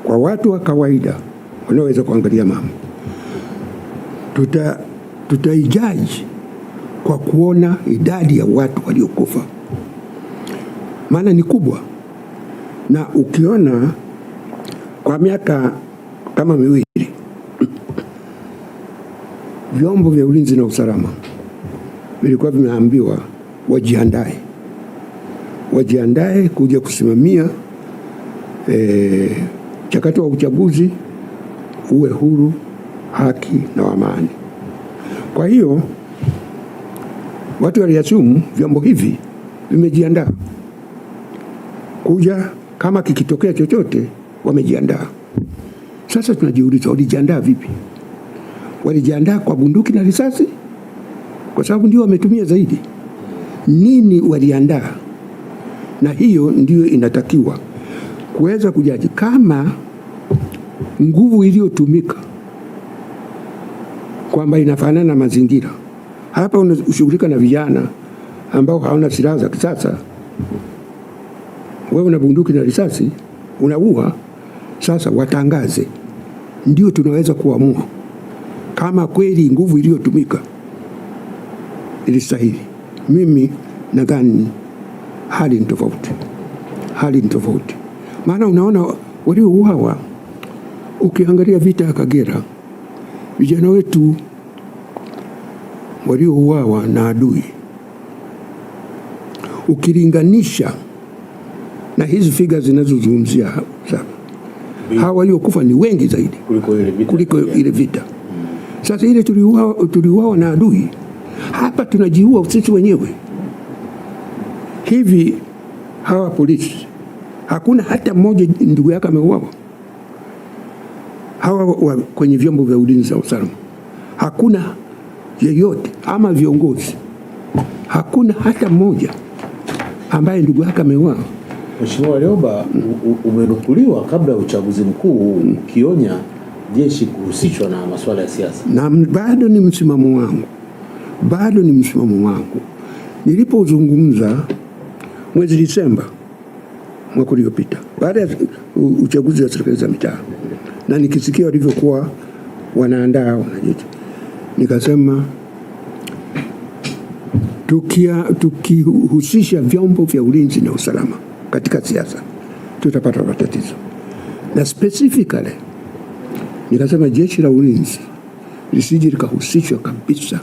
Kwa watu wa kawaida wanaoweza kuangalia mambo, tutaijaji kwa kuona idadi ya watu waliokufa, maana ni kubwa. Na ukiona kwa miaka kama miwili vyombo vya ulinzi na usalama vilikuwa vimeambiwa wajiandae kuja kusimamia mchakato wa uchaguzi uwe huru, haki na amani. Kwa hiyo watu waliassume vyombo hivi vimejiandaa kuja, kama kikitokea chochote wamejiandaa. Sasa tunajiuliza walijiandaa vipi? Walijiandaa kwa bunduki na risasi? Kwa sababu ndio wametumia zaidi. Nini waliandaa? Na hiyo ndio inatakiwa kuweza kujaji kama nguvu iliyotumika kwamba inafanana na mazingira. Hapa unashughulika na vijana ambao hawana silaha za kisasa, wewe una bunduki na risasi unaua. Sasa watangaze, ndio tunaweza kuamua kama kweli nguvu iliyotumika ilistahili. Mimi nadhani hali ni tofauti, hali ni tofauti. Maana unaona waliouawa, ukiangalia vita ya Kagera, vijana wetu waliouawa na adui, ukilinganisha na hizi figa zinazozungumzia sasa, hawa waliokufa ni wengi zaidi kuliko ile vita. Sasa ile tuliuawa na adui, hapa tunajiua sisi wenyewe. Hivi hawa polisi hakuna hata mmoja ndugu yake ameuawa? Hawa kwenye vyombo vya ulinzi na usalama hakuna yeyote, ama viongozi hakuna hata mmoja ambaye ndugu yake ameuawa. Mheshimiwa Warioba, umenukuliwa kabla ya uchaguzi mkuu ukionya jeshi kuhusishwa na masuala ya siasa. Na bado ni msimamo wangu, bado ni msimamo wangu. Nilipozungumza mwezi Disemba mwaka uliopita baada ya uchaguzi wa serikali za mitaa, na nikisikia walivyokuwa wanaandaa wanajeshi, nikasema tukihusisha vyombo vya ulinzi na usalama katika siasa tutapata matatizo. Na specifically nikasema jeshi la ulinzi lisije likahusishwa kabisa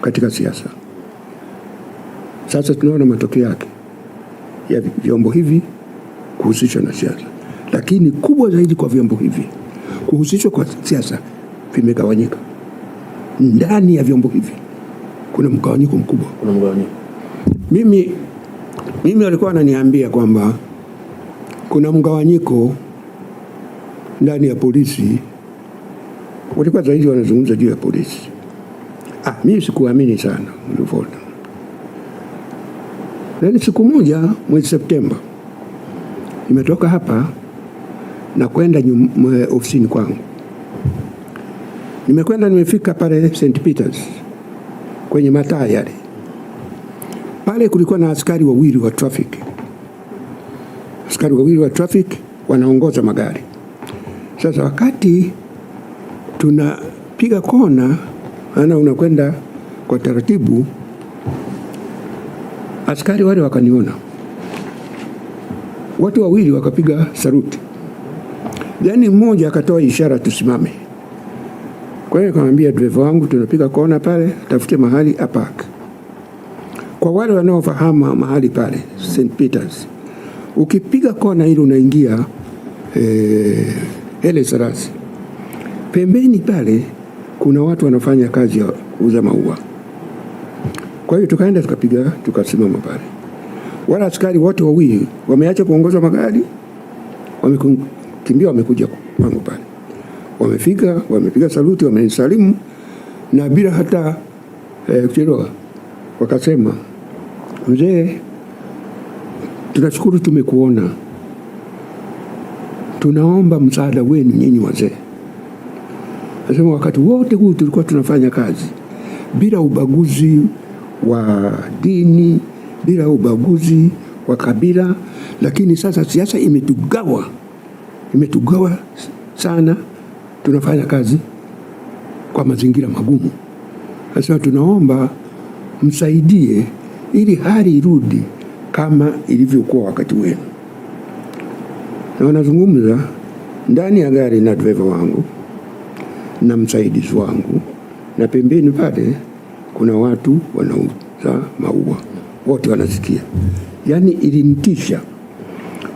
katika siasa. Sasa tunaona matokeo yake ya vyombo hivi kuhusishwa na siasa, lakini kubwa zaidi kwa vyombo hivi kuhusishwa kwa siasa, vimegawanyika. Ndani ya vyombo hivi kuna mgawanyiko mkubwa. Kuna mgawanyiko. Mimi walikuwa wananiambia kwamba kuna mgawanyiko ndani ya polisi, walikuwa zaidi wanazungumza juu ya polisi. Mimi sikuamini sana ulivyoona. Lakini siku moja mwezi Septemba nimetoka hapa na kwenda ofisini kwangu. Nimekwenda nimefika pale St Peters kwenye mataa yale. Pale kulikuwa na askari wawili wa traffic. Askari wawili wa traffic wanaongoza magari. Sasa wakati tunapiga kona, maana unakwenda kwa taratibu, askari wale wakaniona. Watu wawili wakapiga saluti. Yaani mmoja akatoa ishara tusimame. Kwa hiyo nikamwambia dereva wangu tunapiga kona pale, tafute mahali apark. Kwa wale wanaofahamu mahali pale St Peters, ukipiga kona ile unaingia Haile Selassie. Pembeni pale kuna watu wanafanya kazi ya kuuza maua. Kwa hiyo tukaenda tukapiga, tukasimama pale. Wala askari wote wawili wameacha kuongoza magari, wamekimbia, wamekuja kwangu pale. Wamefika, wamepiga saluti, wamenisalimu na bila hata kuchelewa wakasema, mzee, tunashukuru tumekuona, tunaomba msaada wenu nyinyi wazee. Nasema wakati wote huu tulikuwa tunafanya kazi bila ubaguzi wa dini, bila ubaguzi wa kabila, lakini sasa siasa imetugawa, imetugawa sana, tunafanya kazi kwa mazingira magumu. Sasa tunaomba msaidie ili hali irudi kama ilivyokuwa wakati wenu. Na wanazungumza ndani ya gari na dereva wangu na msaidizi wangu, na pembeni pale kuna watu wanauza maua, wote wanasikia. Yaani ilinitisha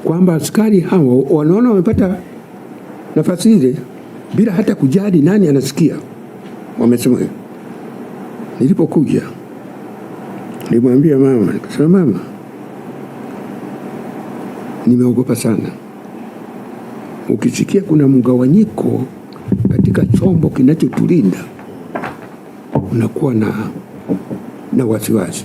kwamba askari hao wanaona wamepata nafasi ile bila hata kujali nani anasikia. Wamesema hivyo. Nilipokuja nilimwambia mama, nikasema mama, nimeogopa sana. Ukisikia kuna mgawanyiko katika chombo kinachotulinda unakuwa na wasiwasi.